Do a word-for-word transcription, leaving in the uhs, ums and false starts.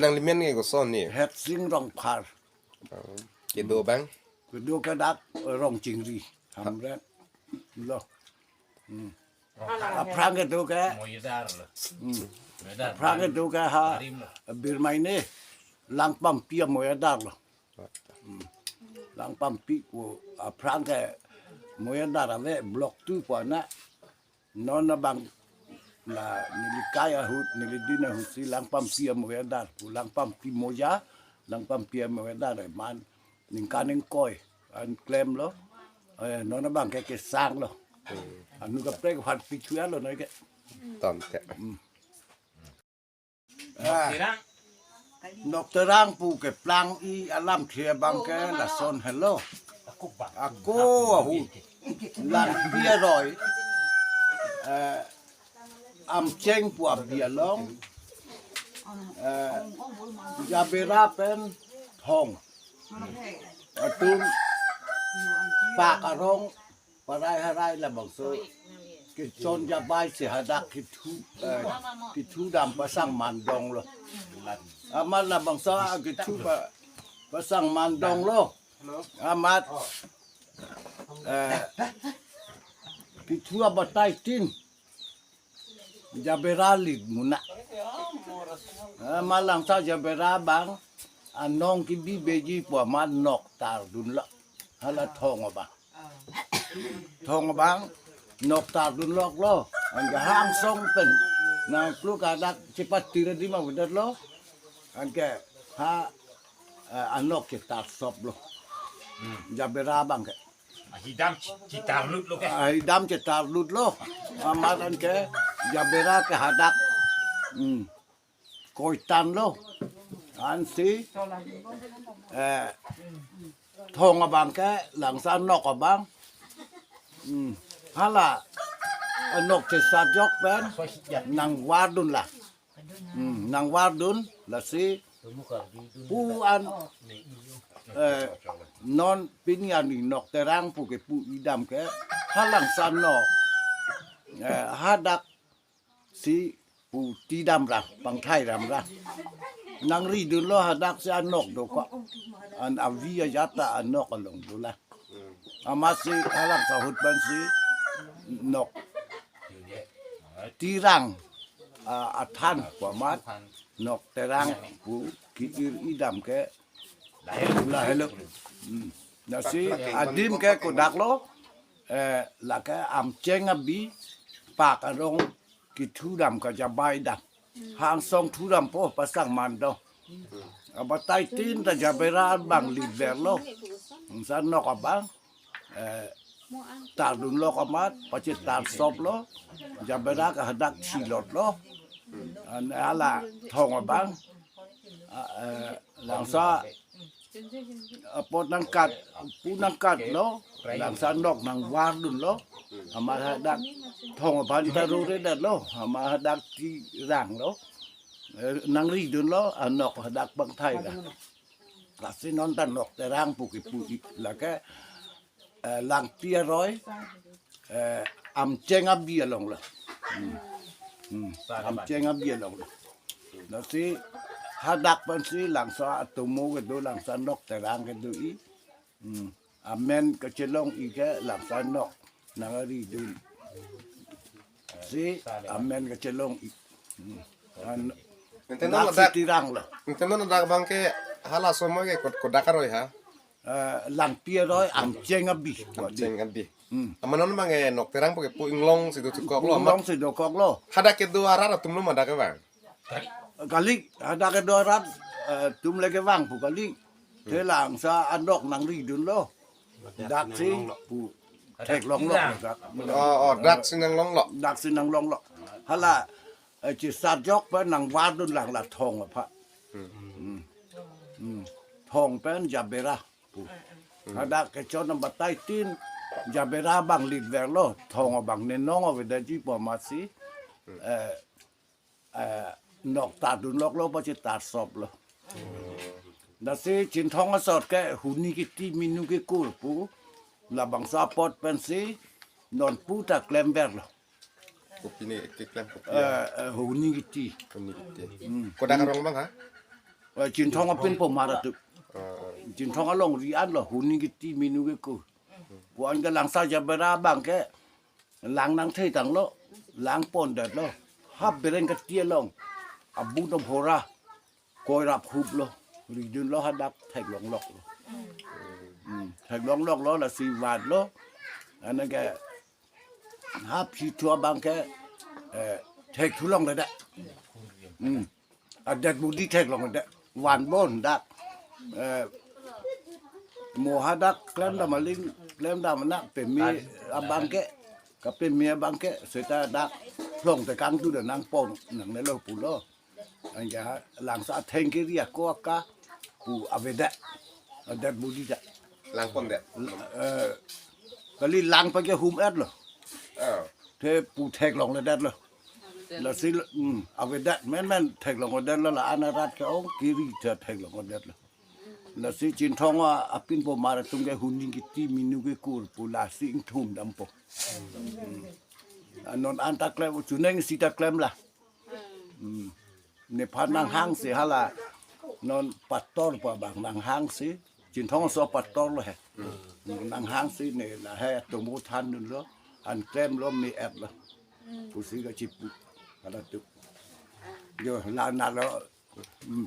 Nang limen ke koson ni? Hetsing Rongphar. Kedo abang? Kedo ke dak Rongchingri. Hamren. Lo. Hmm. Aphrang kedo ke. Moyedar lo. Hmm. Moyedar. Aphrang kedo ke ha. Arim lo. Birmaine. Langpampi amoyedar lo. Hmm. Langpampi ko aphrang ke moyedar ave block two pu ana. Non abang la neli kai ahut, neli dun ahut si Langpampi amoyedar pu, Langpampi moya, Langpampi amoyedar man ningkan ingkoi an klem lo. Eh, non abang ke kesang lo. Anu kaprek phan pichua lo noi ke. Tom ke. Hmm. Ah, Terang. Nokterang pu keplang-i alamthe abang ke lason helo. Ako ahut Langpi aroi, eh, Amcheng pu abi along, eh, Jabera pen Thong atum pak arong parai harai labangso kechon jabai si hadak kethu, eh, kethu dam pasang mandong lo. Amat labangso kethu pa, pasang mandong lo. Amat, eh, kethu abatai tin Jabera lit muna. Amat langsa Jabera abang anong kebi beji pu amat nok tardun lo. Hala Thong abang. Thong abang nok tardun lok lo. Anke ha angsong pen nangklok hadak chepatir di ma budat lo. Anke ha, eh, anok ke tarsop lo. Jabera abang ke. Ahidam chi-, chitarlut lo ke. Ahidam chitarlut lo. Amat anke Jabera ke hadak. Hmm. Koitan lo. Ansi, eh, Thong abang ke langsa nok abang. Hmm. Hala anok chesajok pen nangvardun la. Hmm. Nangvardun lasi pu an, eh, non pini ani Nokterang pu kepu idam ke ha langsa nok, eh, hadak si pu tidam ra, pangthai ram ra. Nangridun lo hadak si anok dokok. An avi ajat ta anok along dolang. Amat si ha langsa ahut pen si nok Terang, ah, athan pu amat Nokterang pu ke-ir idam ke lahelo. Hmm. Lasi adim ke kodak lo, eh, lake Amcheng abi pak arong kethu dam kajabai dam. Ha angsong thu dam po pasang mandong. Abatai tin ta Jabera abang lit ver lo. Angsan nok abang, eh, tardun lok amat, pachetarsop lo. Jabera ke hadak chilot lo. An hala Thong abang, ah, eh, langsa apot nangkat, pu nangkat lo, langsa nok nangvardun lo, amat hadak Thong abang ta rore dat lo, amat hadak Terang lo, eh, nangridun lo, anok hadak pangthai ra. Lasi non ta Nokterang pu kepu i, lake, eh, Langpi aroi, eh, Amcheng abi along lo. Hmm. Hmm. Amcheng abi along lo. Lasi hadak pensi langsa atomo kedo, langsa Nokterang kedo i. Hmm. Amen kachelong i ke langsa nok nangridun. Si amen kachelong i. Hmm. An Ante non dak si ladak, Terang lo. Ante non dak abang ke hala somo ke kod-, kodak aroi ha? Eh, Langpi aroi Amcheng abi. Amcheng abi. Hmm. Amat non abang ke Nokterang pu kepu inglong si dokok lo. Inglong si dokok lo. Hadak kedo arat atum lo ma dak ke abang? Kali, hadak kedo arat, eh, atum le kevang pu kali. Te langsa anok nangridun lo. Dak si pu theklong lo dak. Oh, oh, dak si nanglong lo. Dak si nanglong lo. Hala, eh, chesajok pen nangvardun lang la Thong aphan. Hmm. Hmm. Thong pen Jabera pu. Hadak kechon abatai tin Jabera abang lit ver lo, Thong abang ne nong avedaji pu amat si, eh, eh, nok tardun lok lo, pachetarsop lo. Lasi Chinthong asot ke huni kiti minu kekur pu, labangso apot pensi non pu ta klemver lo. Kopi ni keklem kopi? Eh, eh, huni kiti. Huni kiti. Hmm. Kodak arong abang ha? Eh, Chinthong apin po mar atum. Chinthong alongri anlo, huni kiti minu kekur. Puan ke Langsa Jabera abang ke lang nangthe tanglo, lang pondetlo. Hap bereng kati along, abun abhora, koi rap huplo, ridunlo hadak theklongloklo. Hmm, theklongloklo, lasi vanlo. Anke hap si thu abang ke, eh, thekthulongledet. Hmm. A dead body theklongledet. Vanbon dak. Eh, mo hadak klemdam aling, klemdam anak peme abang ke, kapeme abang ke, seta dak longte kangtu da nangpon, nangnelo pulo. Anke Langsa atheng kiri ako aka pu avedet. A dead body dak. Lang pondet. Eh, kali lang pake hum-etlo. Oh. Te pu theklongledetlo. Lasi, hmm, avedet menmen theklongledetlo, la-an arat ke-ong kiri ta theklongledetlo. Lasi Chinthong apin po mar atum ke huni kiti minu kekur pu lasi ingthum dampo. Hmm. Anon anta klem, chuneng sita klemlo. Hmm. Nephan nanghangsi hala. Non pastor pa abang nanghangsi. Chinthong aso pastorlo he. Nanghangsi ne lahei atomo thandunlo. An klemlo me-etlo. Pusi kachipu. Hala tu. Jo, lanalo. Hmm.